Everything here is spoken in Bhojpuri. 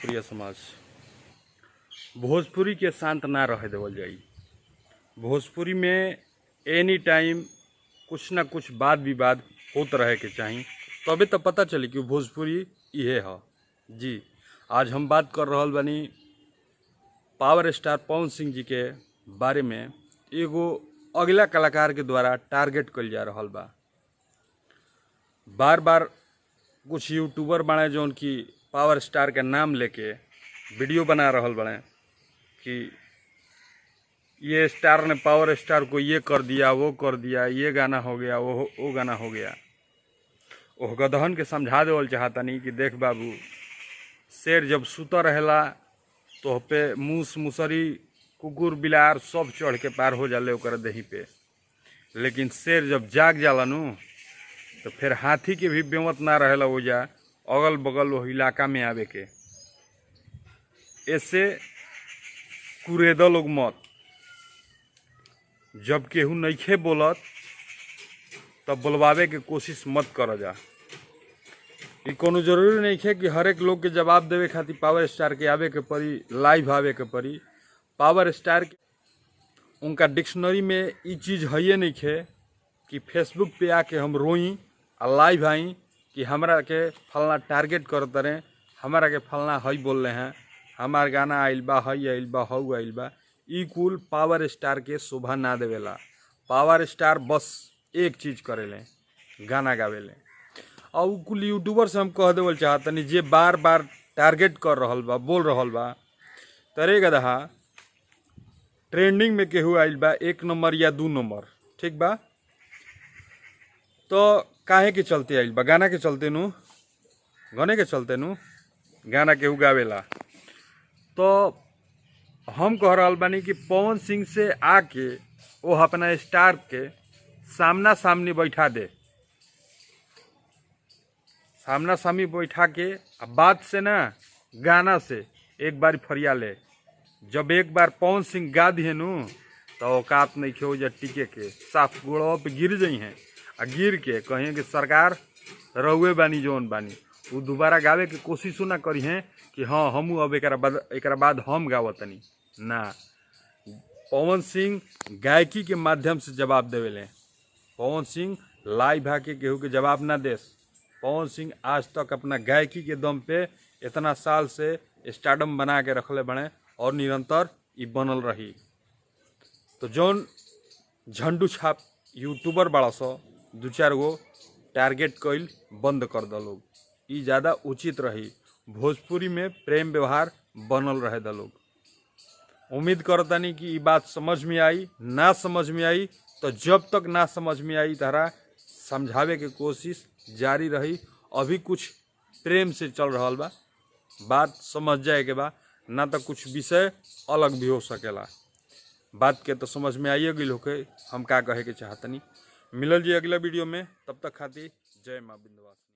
भोजपुरी समाज। भोजपुरी के शांत ना रहे देवल जाई। भोजपुरी में एनी टाइम कुछ ना कुछ वाद विवाद होत रहे के चाही, तबे तो पता चली कि भोजपुरी इहे ह। जी आज हम बात कर रहल बानी पावर स्टार पवन सिंह जी के बारे में। एगो अगला कलाकार के द्वारा टारगेट कइल जा रहल बा। बार बार कुछ यूट्यूबर बाड़े जौन की पावर स्टार के नाम लेके वीडियो बना रहल बाड़े कि ये स्टार ने पावर स्टार को ये कर दिया, वो कर दिया, ये गाना हो गया, वो गाना हो गया। ओह गदहन के समझा देवल चाहतनी कि देख बाबू, शेर जब सुत रहेला तो पे मूस मुसरी कुकुर बिलार सब चढ़ के पार हो जाले ओकरा देही पे, लेकिन शेर जब जाग जाला नु तो फिर हाथी के भी बेमत ना रहेला ओजा अगल बगल वो इलाका में आवे के। ऐसे कुरेद लोग मत, जब केहू नइखे बोलत तब बोलवावे के कोशिश मत कर जा। ई कोनो जरूरी नहीं है कि हर एक लोग के जवाब देवे खातिर पावर स्टार के आवे के पड़ी, लाइव आवे के पड़ी। पावर स्टार के उनका डिक्शनरी में ई चीज़ है नहीं है कि फेसबुक पे आके हम रोई आ लाइव आई कि हमरा के फलना टारगेट करत रहे, हमरा के फलना हई बोल रहे हैं, हमार गाना आइल बा, हई आइल बा, हऊ आइल बा। ई कुल पावर स्टार के शोभा ना देवेला। पावर स्टार बस एक चीज़ करेले, गाना गावेले। और उ कुल यूट्यूबर से हम कह देवल चाहतनी जे बार बार टारगेट कर रहल बा, बोल रहल बा, तरे गदहा ट्रेंडिंग में केहू आइल बा 1 नंबर या 2 नंबर, ठीक बा, तो काहे के चलते आइल बा? गाना के चलते नु, गाने के चलते नु गाना केहू गावेला। तो हम कह रहल बानी कि पवन सिंह से आके वो अपना स्टार के सामना सामनी बैठा दे, सामना सामनी बैठा के बात से ना गाना से एक बार फरिया ले। जब एक बार पवन सिंह गा दिए नु तो औकात नहीं खे जा टिके के, साफ गोड़वा पे गिर जाइ हैं आ गिर के कहें कि सरकार रहुए बानी जौन बानी, वो दोबारा गावे के कोशिशो ना करी हैं कि हाँ हमू अब एकरा बाद हम गावतनी ना। पवन सिंह गायकी के माध्यम से जवाब देवेले। पवन सिंह लाइव आके केहू के जवाब ना देस। पवन सिंह आज तक अपना गायकी के दम पे इतना साल से स्टारडम बना के रखले बने और निरंतर ई बनल रही। तो जौन झंडू छाप यूट्यूबर बड़ा सो 2-4 गो टारगेट कइल बंद कर द लोग, ई ज़्यादा उचित रही। भोजपुरी में प्रेम व्यवहार बनल रहे द लोग। उम्मीद करतानी कि ई बात समझ में आई, ना समझ में आई तो जब तक ना समझ में आई तारा समझावे के कोशिश जारी रही। अभी कुछ प्रेम से चल रहा बा, बात समझ जाए के बा, ना तो कुछ विषय अलग भी हो सकेला। बात के तो समझ में आइए गई होके हम का कहे के चाहतनी। मिलल जी अगला वीडियो में, तब तक खातिर जय माँ विंध्यवासिनी।